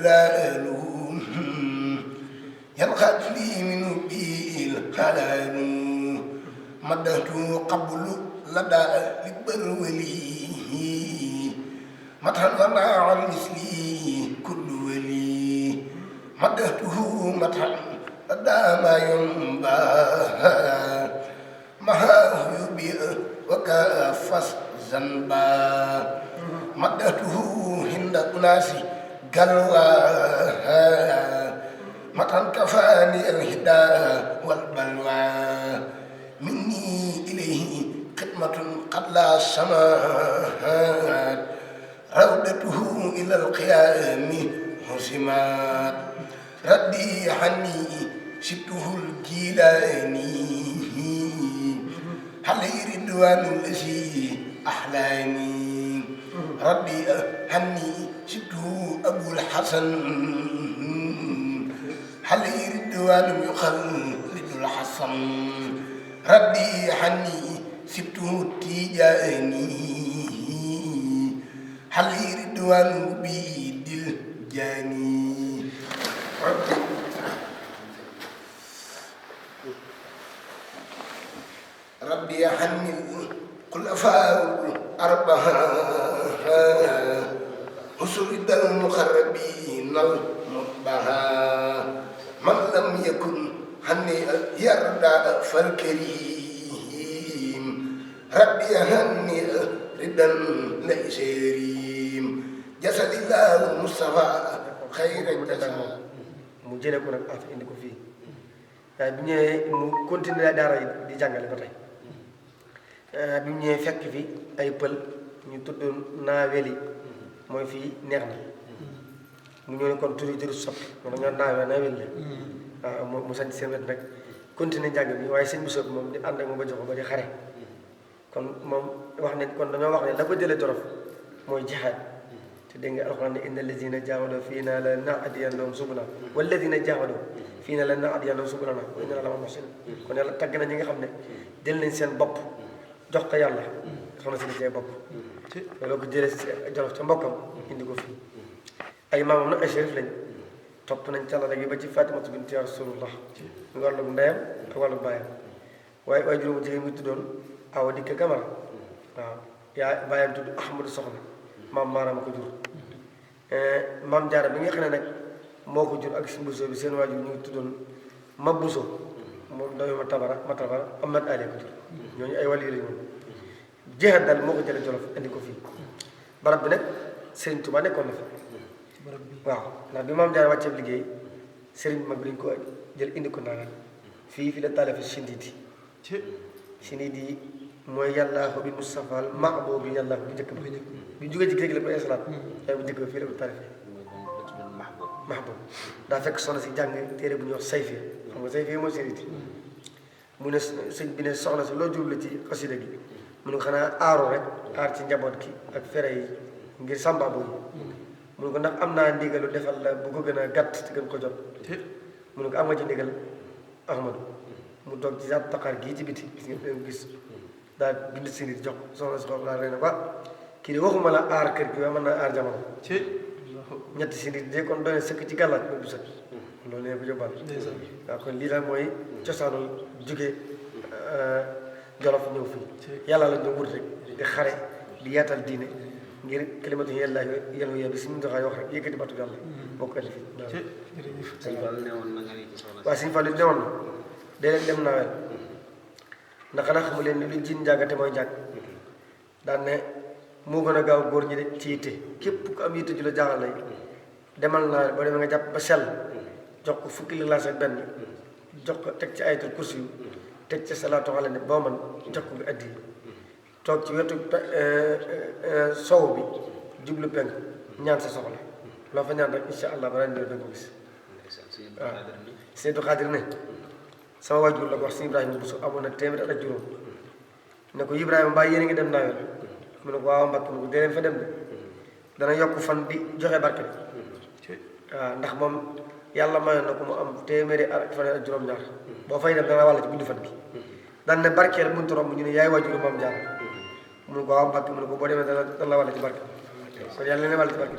جلال ينخد لي منه بالحلال مدته قبل لدى البرولي مدحا وما عن مثلي كل ولي مدحته مدحا لدى ما ينبى مهاه يبيع وكافس ذنبا مدحته هند أناس قلوى مدحا كفاني الهدى والبلوى مني إليه خدمة قد لا سماء روضته إلى القيام حسمات ردي عني شبته الجيلاني علي رضوان الذي أحلاني ردي عني شبته أبو الحسن علي رضوان يخلد الحسن ردي عني شبته التيجاني علي رضوان بيد الجاني ربي عني الخلفاء الأربعة أسرد المقربين المطبعة من لم يكن عني يرضى فالكريم ربي عني ردا ليس يريم جسد الله المصطفى خير الجزاء mu jëlee ko nag af indi ko fii waaye bi ñëwee mu continuer daara yi di jàngale ba tey bi mu ñëwee fekk fi ay pël ñu tudd naaweli mooy fii neex na mu ñëw ne kon turi jëru soppi kon ñoo naaweli la waaw mu sañ seen wet nag continuer njàng bi waaye sëñ bu soppi moom di ànd ak moom ba jox ko ba di xare kon moom wax ne kon dañoo wax ne la ko jëlee Jolof mooy jihaad te dégg nga alxuraan ne inna allazina jaahaduu fiinaa lanahdiyannahum subulana walladina jaahaduu fiinaa lanahdiyannahum subulana wa inna Allaaha ma'al muhsiniin kon yàlla tagg na ñi nga xam ne jël nañ seen bopp jox ko yàlla soxna si seen bopp loolu ko jëlee Jolof ca mbokkam indi ko fii ay maamam nag ay shérif lañ topp nañ càllale gi ba ci Fatimatu binti Rasulullah mu wàllu ndeyam ak wàllu baayam waaye waaye juróomu jigéen mi tuddoon Awa Dikka Kamara waaw yaa baayam tudd Ahmadu Soxna maam maaraama ko jur maam Jaara bi nga xam ne nag moo ko jur ak si Bousso bi seen waajur ñu ngi tuddoon ma Bousso moom doomi ma tabara Ahmad Ali ko jur ñooñu ay wàll yi lañu moom jeexal daal moo ko jëlee Jolof indi ko fii barab bi nag Serigne Touba nekkoon na fi waaw ndax bi maam Jaara wàcceeb liggéey Serigne mag bi dañ ko jël indi ko ndaanaan fii la taale fi Sindiidi mooy yàllaahu bi Mustafa mahbub bi yàllaahu bu njëkk ba bi jógee ci géej la ko installé waaye bu njëkk ba fii la ko tarifee mahbub daa fekk soxna si jàng téere bu ñuy wax sayfiya xam nga sayfiya mooy séeréer mu ne sëñ bi ne soxna si loo jublu ci xasida gi mu ne ko xanaa aaru rek aar ci njaboot gi ak fere yi ngir sàmbaabo yi mu ne ko ndax am naa ndigalu defal la bu ko gën a gàtt te gën ko jot mu ne ko am nga ci ndigal Ahmadu mu toog ci saat taqaar gii ci biti gis nga gis daal bind si nit jox soxna si xool daal rey na ba kii de waxuma la aar kër gi waaye mën naa aar jamono ñetti si nit de kon doone sëkk ci gàllaaj ba du sëkk loolu ne ko jobal waaw kon lii daal mooy cosaanul jóge Jolof ñëw fii yàlla la ñu wut rek di xare di yaatal diine ngir kalimatu yàlla yenu yee bi si mu doxaay wax rek yëkkati batu yàlla boo ko indi fii waaw Sëñ Fallu newoon na dee leen dem nawel ndax xanaa xamu leen ni lu jiin njàngate mooy njàng daan ne moo gën a gaaw góor ñi de ci yitte képp ku am yitte ju la jaaxal lay demal nawel boo demee nga jàpp ba sell jox ko fukki Ixlaas ak benn jox ko teg ci ayatul kursi yu teg ci salaatu ala ne boo man jox ko nga addi toog ci wetu sow bi jublu penk ñaan sa soxla loo fa ñaan rek insha allah balaa ñëw danga ko gis waaw Seydou Xaadir ne sama waajur la ko wax si Ibrahima Bousso amoon na téeméer ak juróom ne ko Ibrahima mbaa yéen a ngi dem nawel mu ne ko waaw Mbàkke mu ko dee leen fa dem de dana yokk fan di joxe barke waaw ndax moom yàlla mayoon na ko mu am téeméeri ak fan ak juróom-ñaar boo fay dem dana wàll ci guddi fan gi daan ne barkeel mënut a romb ñu ne yaay waajuru maam Jaara mu ne ko waaw Mbàkke mu ne ko boo demee dana la wàll ci barke kon yàlla na wàll ci barke